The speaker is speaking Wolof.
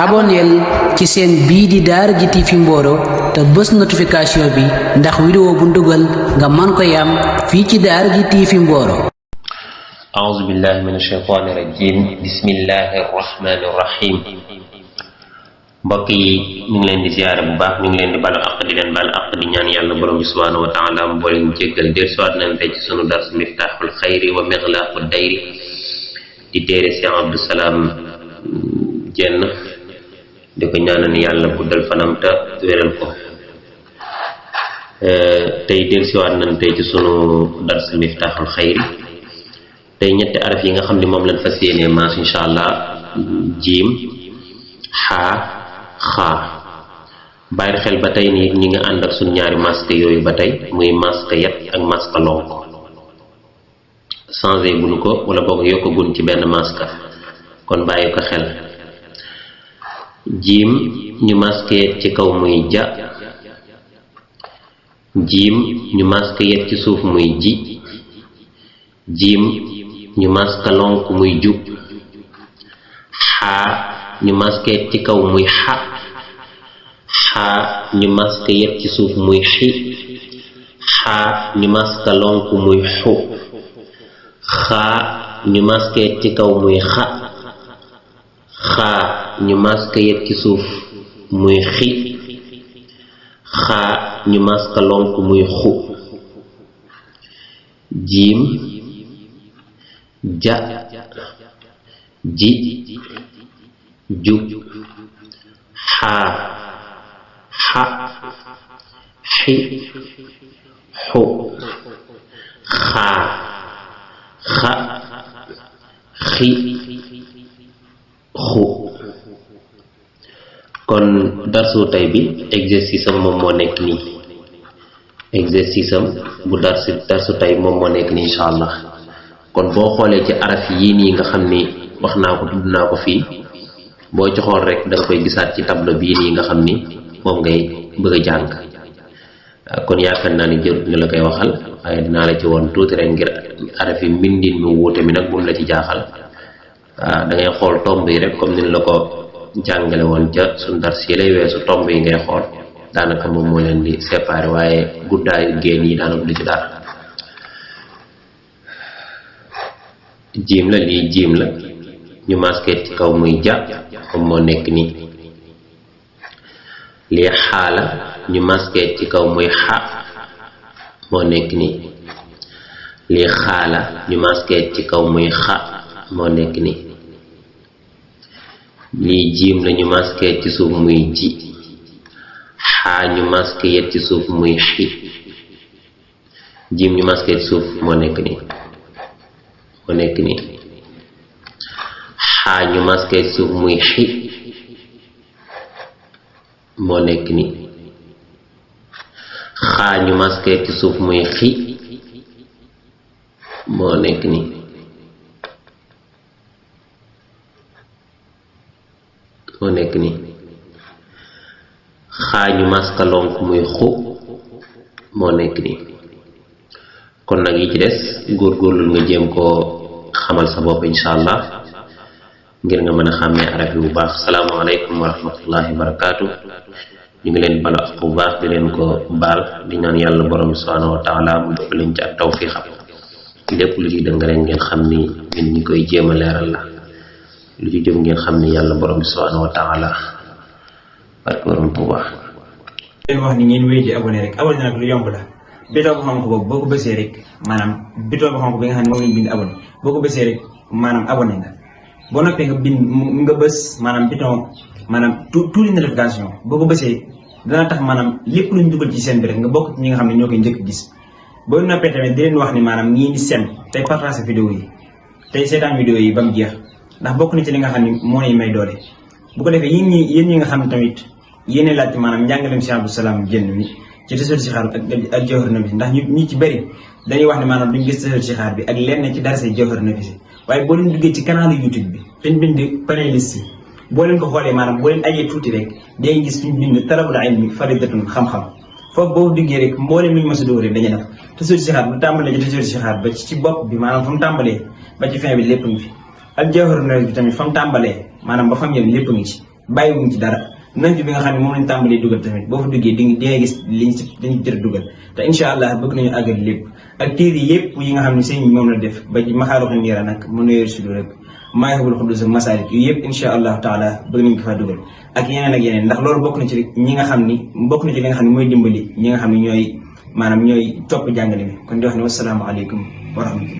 abonneel ci seen bii di Daara J TV Mboro te bës notification bi ndax vidéo bu ndugal nga man ko yam fii ci Daara J TV Mboro. أعوذ بالله من الشيطان الرجيم بسم الله الرحمن الرحيم mbokk yi ñu ngi leen di ziyaare bu baax ñu ngi leen di balu àq di leen balu àq di ñaan yàlla borom bi subhanahu wa taala mu boo leen jéggal dellusiwaat nañ tey ci sunu dars miftaaxul xayri wa mixlaaqu dayri di téere Cheikh Abdou Salam Diène di ko ñaanal yàlla guddal fanam te wéral ko tey dellusiwaat nañ tey ci sunu dars miftaaxul xayri tey ñetti araf yi nga xam ne moom lañ fas yéenee maas insha allah jiim xaa xaa bàyyi xel ba tey nii ñi nga ànd ak suñ ñaari masque yooyu ba tey muy masque yet ak masque lonk changé buñ ko wala boog yokkagun ci benn masque kon bàyyi ko xel jiim ñu masque yet ci kaw muy ja jiim ñu masque yet ci suuf muy ji jiim ñu masque lonk muy ju xaa ñu masque ci kaw muy xa xaa ñu masque yet ci suuf muy xi xaa ñu masque lonk muy xu xaa ñu masque ci kaw muy xa xaa ñu masque yet ci suuf muy xi xaa ñu masque lonk muy xu jiim ja ji ju xaa xa xi xu xaa xa xi xu kon darsu tey bi exercice am moom moo nekk nii exercice am bu darsu tey moom moo nekk nii incha allah kon boo xoolee ci araf yii nii nga xam ni wax naa ko tudd naa ko fii boo ci xool rek da nga koy gisaat ci tableau bii nii nga xam ni moom ngay bëgg a jàng kon yaakaar naa ni jërut nga la koy waxal waaye dinaa la ci woon tuuti rek ngir araf yi mbindin mu wuute mi nag bu mu la ci jaaxal waaw da ngay xool tomb yi rek comme ni la ko jàngale woon ca suñ dars yi lay weesu tomb yi ngay xool daanaka moom moo leen di séparé waaye guddaayu génn yi daanaka du ci dara jiim la lii jiim la ñu masqué ci kaw muy ja moom moo nekk nii lii xaala ñu masqué ci kaw muy xa moo nekk nii lii xaala ñu masqué ci kaw muy xa moo nekk nii lii jiim la ñu masqué ci suuf muy ji xaa ñu masqué yet ci suuf muy xi jiim ñu masqué ci suuf moo nekk nii moo nekk nii xaa ñu masqué ci suuf muy xi moo nekk nii xaa ñu masqué ci suuf muy xi moo nekk nii moo nekk nii xaa ñu masque lonk muy xu moo nekk nii kon nag yi ci des góorgóorlu nga jéem koo xamal sa bopp insha allah ngir nga mën a xàmmee araf yi bu baax salaamaaleykum wa rahmatullahi wa barakaatu ñu ngi leen bala ak bu baax di leen ko baal di ñaan yàlla borom subhanahu wa taala mu def leen ci ak tawfiixam lépp lu ci dëng rek ngeen xam ni ñun ñi koy jéem a leeral la lu ci jëm ngeen xam ni yàlla borom subhanahu wa taala barke borom Tuuba leen wax ni ngeen wéy di abonné rek abonné nag lu yomb la bidon bu xonk boobu boo ko bësee rek maanaam bidon bu xonk bi nga xam ne moom lañ bind abonné boo ko bësee rek maanaam abonné nga boo noppee nga bind nga bës maanaam bidon maanaam tout les notification boo ko bësee dana tax maanaam lépp luñ dugal ci seen bi rek nga bokk ci ñi nga xam ne ñoo koy njëkk gis boo noppee tamit di leen wax ni maanaam ñii di seen tey partage vidéo yi tey seetaan vidéo yi ba mu jeex ndax bokk na ci li nga xam ne moo lay may doole bu ko defee yéen ñi nga xam ne tamit yéene laaj maanaam njàngaleem Cheikh Abdou Salam Diène mi ci tasawur si xaar ak jawhar nafis ndax ñu ci bëri dañuy wax ne maanaam duñ gis tasawur si xaar bi ak lenn ci darase jawhar nafis waaye boo leen duggee ci canal YouTube bi fiñ bind playlist yi boo leen ko xoolee maanaam boo leen ajee tuuti rek day gis fiñ bind talabul ilmi faridatun xam-xam foofu boo duggee rek mbooleem lu ñu mës a dóor rek dañuy def tasawur si xaar bu tàmbalee ci tasawur si xaar ba ci bopp bi maanaam fa mu tàmbalee ba ci fin bi lépp ngi fi ak jawhar nafis bi tamit fa mu tàmbalee maanaam ba fam yem lépp ngi ci bàyyiwuñ ci dara nañ bi nga xam ne moom lañ tàmbalee dugal tamit boo fa duggee di nga gis liñ jër dugal te incha allah bëgg nañu àggal lépp ak téere yëpp yi nga xam ne sëñ moom la def ba ci maxaaruxu niira nag mën na yor sudu rek maayxabul xuddus ak masaalik yooyu yëpp incha allah taala bëgg nañ ko fa dugal ak yeneen ndax loolu bokk na ci ñi nga xam ni bokk na ci li nga xam ne mooy dimbali ñi nga xam ne ñooy maanaam ñooy topp jàngale mi kon di wax ne wasalaamaaleykum wa rahmatullah